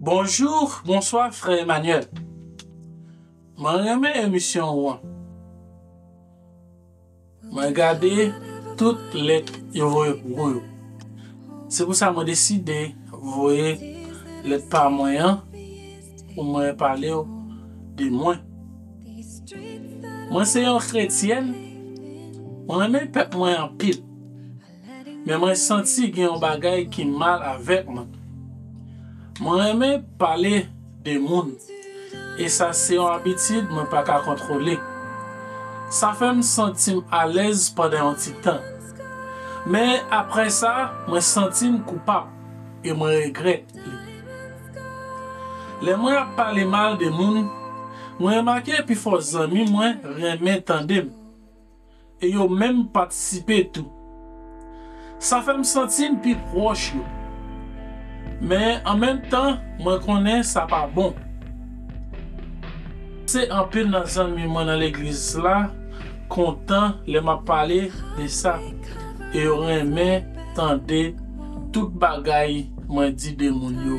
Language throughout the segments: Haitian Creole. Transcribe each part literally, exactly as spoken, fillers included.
Bonjou, bonswa, frè Emmanuel. Mwen renmen emisyon ou an. Mwen gade tout lèt yo voye pou ou yo. Se pou sa mwen deside voye lèt pa mwen an pou mwen pale w de mwen. Mwen se yon kretyèn, mwen renmen pèp mwen anpil. Men mwen santi gen yon bagay ki mal avèk mwen. Mwen renmen pale de moun. E sa se yon abitid mwen pa ka kontwole. Sa fè m santi m alèz pandan yon ti tan. Men apre sa, mwen santi m koupab e mwen regrèt li. Lè mwen ap pale mal de moun, mwen remake pifò zanmi mwen renmen tande m. E yo menm patisipe tou. Sa fè m santi m pi pwòch yo. Men an menm tan, mwen konnen sa pa bon. Se anpil nan zanmi mwen nan legliz la kontan lè m ap pale de sa. E yo renmen tande tout bagay mwen di de moun yo.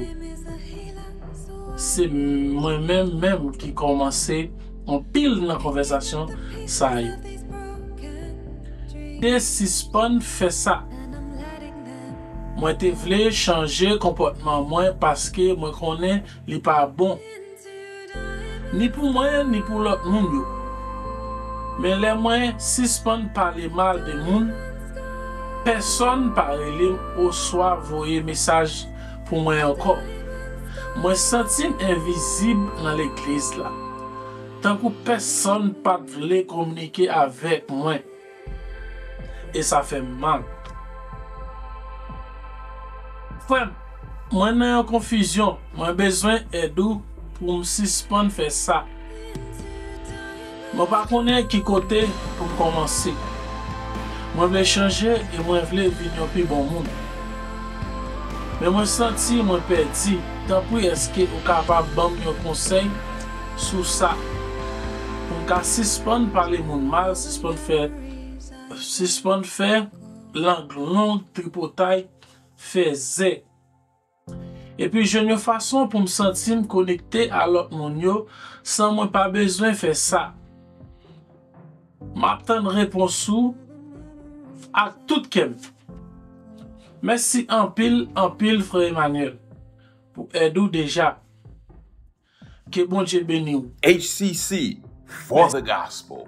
Se mwen menm menm ki kòmanse anpil nan konvèsasyon sa yo. Te sispann fè sa. Mwen te vle chanje konpòtman mwen paske mwen konnen li pa bon. Ni pou mwen, ni pou lòt moun yo. Men lè mwen sispann pale mal de moun, pèsonn pa rele m oswa voye mesaj pou mwen ankò. Mwen santi m envizib nan legliz la. Tankou pèsonn pa t vle kominike avèk mwen. E sa fè m mal. Frè m, mwen nan yon konfizyon. Mwen bezwen èd ou pou m sispann fè sa. Mwen pa konnen ki kote pou m kòmanse. Mwen vle chanje e mwen vle vin yon pi bon moun. Men mwen santi mwen pèdi. Tanpri, èske ou kapab ban m yon konsèy sou sa? Pou m ka sispann pale moun mal, sispann fè, sispann fè lang long, tripotay, fè zè. Epi jwenn yon fason pou m santi m konekte a lòt moun yo san mwen pa bezwen fè sa. M ap tann repons ou ak tout kè m. Mèsi anpil, anpil, frè Emmanuel, pou èd ou deja. Ke Bondye beni w. H C C for the gospel.